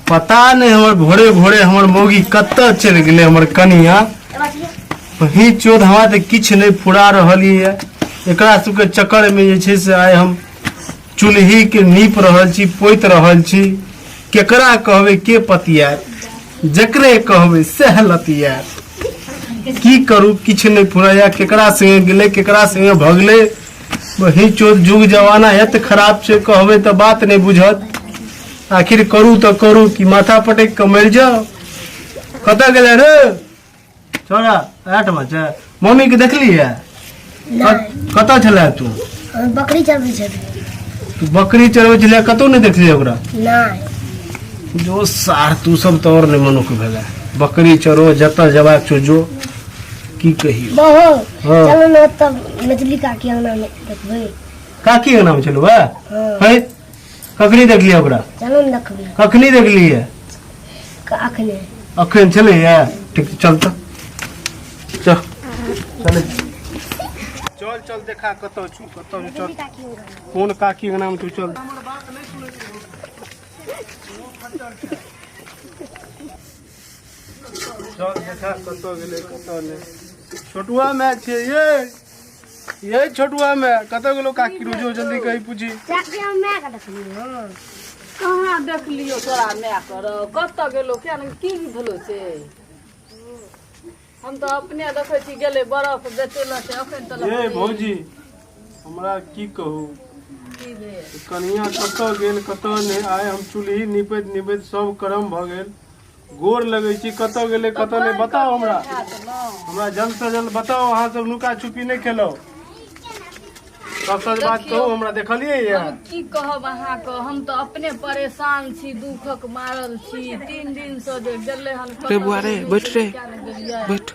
पता नहि हमर भोरे भोरे हमर मौगी कतऽ चलि गेलै हमर कनिया। वही चोद हमरा तऽ किछु नहि फुरा रहल यऽ। एकरा सबके चक्करमे जे छै से आइ हम चूल्हीके नीप रहल छी, पोति रहल छी। केकरा कहबै के पतियात, जकरे कहबै सएह लतियात। की करू, किछु नहि फुराया। केकरा संगे गेलै, केकरा संगे भगलै। वही चोद जुग जमाना एत खराब छै, कहबै तऽ बात नहि बुझत। आखिर करू तऽ करू कि माथा पटकि कऽ मरि जाउ। कतऽ गेलै रे छोड़ा? आठमा छै। मम्मी के देखलियै? कतऽ छलै तू? बकरी चरबै छलियै। तू बकरी चरबै छलै, कतौ नहि देखलियै ओकरा? नहि। जो सार, तू सब तऽ आओर नहि मनुख भेलै। बकरी चरो, जतऽ जबाक छौ जो। की कहियौ बहो। हाँ। चलो ने तब मछली काकी अंगना में देखबै। काकी अंगना में चलू है? हाँ। है, कखनी देखलियै ओकरा? चलो ने देखबै। कखनी देखलियै? अखने। अखन छलैया? ठीक छै, चल तऽ चल, चल चल चल, देखा कतऽ छु, कतऽ छु, चल। काकी अंगना में। कोन काकी अंगना में तू? चल। चल, देखा कतऽ गेलै कतऽ नहि। छोटुआ माय छियै ये, ये छोटुआ माय कतऽ गेलो? काकी रोजो जल्दी कही, पूछी। चाची, हम माय के देखलियै हँ। कहाँ देखलियौ तोरा माय कर? कतऽ गेलो, किया ने की भेलो से? हम तऽ अपने देखै छी, गेलै बरफ बेचै लए से अखन तक। ये भौजी, हमरा की कहू। की भेल? कनिया कतऽ गेल कतऽ नहि, आइ हम चूल्ही निपैत निपैत सब करम भऽ गेल। गोर लगै छी, कतऽ गेलै कतऽ नहि, बताउ हमरा। हैत न। हमरा जल्द से जल्द बताउ। अहाँ सब नुका छुपी नहि खेलौ, सब सच बात कहू। हमरा देखलियै ये? हम की कहब अहाँके, हम तऽ अपने परेशान छी, दुखक मारल छी। 3 दिन से जे गेलै हन रे बुआ रे, बैठ रे। किया ने गेलियै? बैठ।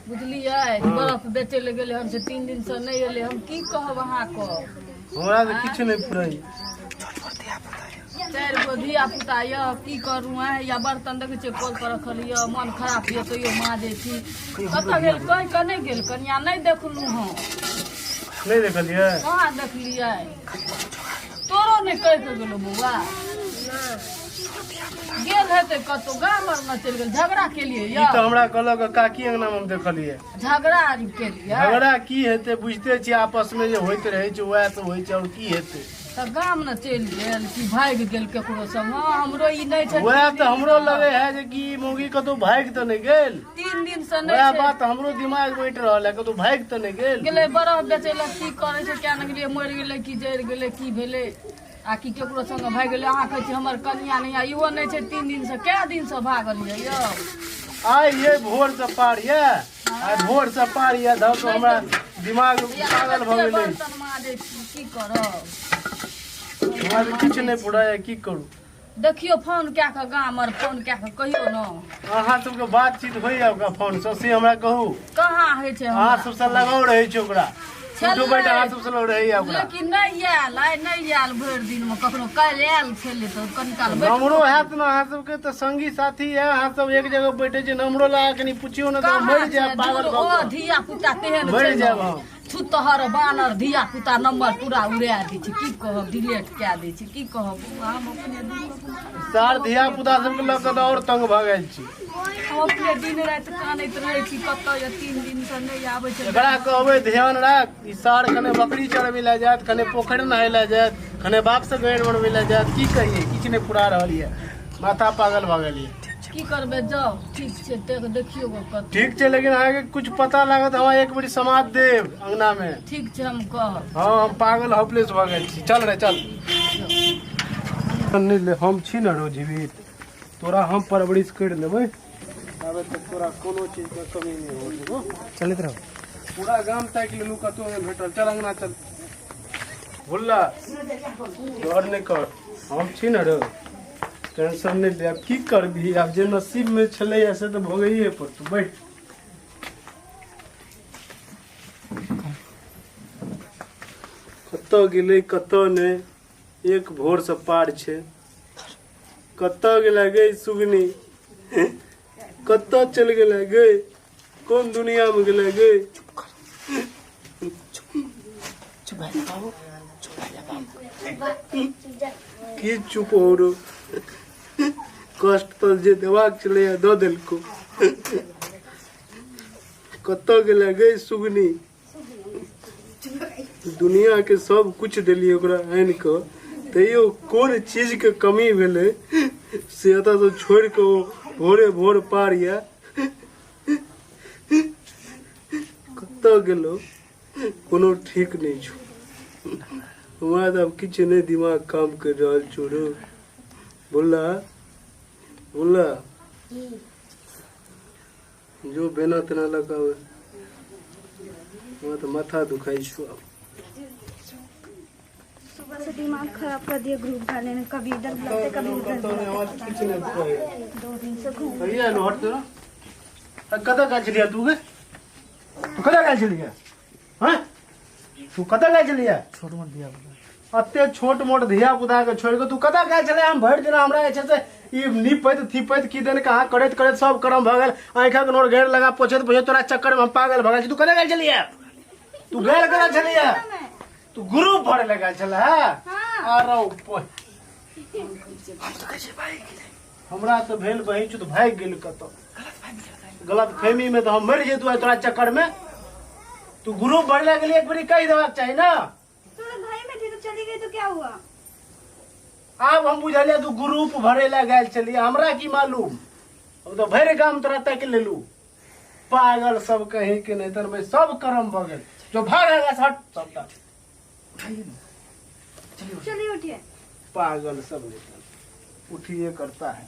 बुझलियै, बरफ बेचै लए गेलै हन से 3 दिन से नहि एलै। हम की कहब अहाँके। हमरा तऽ किछु नहि फुराइ। चारि गो धिया पुता यऽ, की करू? आँय, या बर्तन देखै छियै कल पर रखल यऽ। मन खराब यऽ तैयो माजै छी। कतऽ गेल कहि कऽ नहि गेल कनिया, नहि देखलहुँ हम। नहि देखलियै? कहाँ देखलियै? तोरो नहि कहि कऽ गेलो बौआ। गेल हेतै कतौ गाम आर ने चलि गेल। झगड़ा केलियै ई यऽ? तऽ हमरा कहलक काकी अंगना मे हम देखलियै। झगड़ा आर केलियै? झगड़ा की हेतै, बुझिते छियै आपस मे जे होइत रहै छै वएह सब होइ छै, आओर की हेतै? तऽ गाम ने चलि गेल कि भागि गेल केकरो संग? हमरो ई नहि छै। वएह तऽ हमरो लगे है जे कि ई मौगी कतौ भागि तऽ नहि गेल। 3 दिन से नहि वएह छै। बात हमरो दिमाग बैठ रहल है, कतौ भागि तऽ नहि गेल। गेलै बरफ बेचै लए, की करै छै किया नहि गेलियै? मरि गेलै कि जरि गेलै, की भेलै? आ कि केकरो संग भागि गेलै? अहाँ कहै छी हमर कनिया नहि आ, इहो नहि छै। 3 दिन से, कए दिन से भागल यऽ यौ? आइ ये भोर से पार ये, आइ भोर से पार ये धऽ कऽ हमरा दिमाग पागल भऽ गेलै। बर्तन माजै छी, की करब? हमरा तऽ किछु नहि फुराय, की करू? देखियौ, फोन कए कऽ गाम आर फोन कए कऽ कहियौ ने। अहाँ सबके बातचीत होइया ओकरा फोन से, से हमरा कहू। कहाँ होइ छै अहाँ हमरा? सबसँ लगाव रहै छै ओकरा, उठो बैठ अहाँ सबसँ लगाव रहैया ओकरा। लेकिन नहि आयल आइ, नहि आयल भरि दिनमे कखनो। काल्हि आयल छलै तऽ कनी काल बैठबो। नम्बरो हैत ने अहाँ सबके तऽ संगी साथी है, अहाँ सब एक जगह बैठे छी। नम्बरो लगा कनी पुछियौ ने तऽ कहाँ मरि जायब छै? पागल दूर भऽ ओ कऽ। धिया पुता तेहन मरि छै जायब ने, हम। छुतहर बानर धिया पुता, नंबर पूरा उड़ा दै छै। की कहब, डिलीट कए दै छै। की कहब बौआ, हम अपने दुःख। सार धिया पुता सबके लऽ कऽ तऽ आओर तंग भऽ गेल छी। हम अपने दिन राति कानैत रहै छी। कतऽ ये, 3 दिन से नहि आबै छै। एकरा कहबै ध्यान राख, ई सार कने बकरी चरबै लए जायत, कने पोखरि नहाय लए जायत, कने बाप से गैर बनबै लए जायत। की कहियै, किछु नहि पूरा रहल यऽ, माथा पागल भऽ गेल यऽ। की करबै? जाउ, ठीक छै, देखियौ गो कतऽ। ठीक छै, लेकिन अहाँके कुछ पता लागत, हमरा एक बेर समाद देब अंगना मे। ठीक छै, हम कहब। हँ, हम पागल होपलेस भऽ गेल छी। चल रे चल। नहि ले, हम छी ने रो जीवित, तोरा हम परवरिश करि लेबै। आबे तक तोरा कोनो चीजके कमी नहि हो देबो। चलैत रहू। पूरा गाम ताकि लेलू, कतहु नहि भेटल। चल अंगना चल। भुल्ला, डर नहि कर, हम छी ने रो, टेंशन नहि ले। आब की करबही, आब जे नसीब मे छलैया से तऽ भोगैए पड़तौ। बैठ। कतऽ गेलै कतऽ नहि, एक भोर से पार छै। कतऽ गेलै गै सुगनी? कतऽ चलि गेलै गै? कोन दुनिया मे गेलै गै? चुप भए जा बाबू, चुप भए जा बाबू। की चुप हो रो? कष्ट तऽ जे देबाक छलैए दऽ देलको। कतऽ गेलै गई सुगनी? दुनिया के सब कुछ देलियै ओकरा आनि कऽ, तैयो कोन चीज के कमी भेलै से एतऽ से छोड़ि कऽ ओ भोरे भोर पार यऽ। कतऽ गेलो कोनो ठीक नहि छौ। हमरा तऽ आब किछु नहि दिमाग काम करि रहल छौ रौ। बोला बोला जो बेना तेना लऽ कऽ आबै, हमरा तऽ माथा दुखाइ छौ आब। सुबह से दिमाग खराब कर दिया ग्रुप वाले ने, कभी इधर बुलाते कभी उधर बुलाते। किछु नहि कहै। 2 दिन से घूम कहिया एलौ? हट तोरा। कतऽ गेल छलियै तू गे? तू कतऽ गेल छलियै? हँ, तू कतऽ गेल छलियै? छोट मोट धिया पुता। एते छोट मोट धिया पुता के छोड़ि कऽ तू कतऽ गेल छलै? हम भरि दिना हमरा जे छै से ई नीपैत थीपैत की देन कहाँ करैत करैत सब करम भऽ गेल। आँखिक नोर घेर लगा पोछैत पोछैत तोरा चक्कर में हम पागल भऽ गेल छी। तू कतऽ गेल छलियै? तू गेल कतऽ छलियै? तू ग्रुप भरे लए गेल छलै? अरे हमरा तऽ भेल बहिन चुत भागि गेल कतऽ गलत फहमी में, तऽ हम मरि जैतु आइ तोरा चक्कर में। तू ग्रुप भरे लए गेली, एक बेरी कहि देबाक चाही ने। तो घर में थी तो चली गई तो क्या हुआ? आब हम बुझलियै तू ग्रुप भरे लए गेल छलियै। हमरा की मालूम? हम तऽ भरि गाम तोरा ताकि लेलू। पागल सब कहीं के नहीं तर सब करम भऽ गेल। जो भाग आगा से, हट सबटा। चलिए उठिए। पागल सब नहीं उठिए करता है।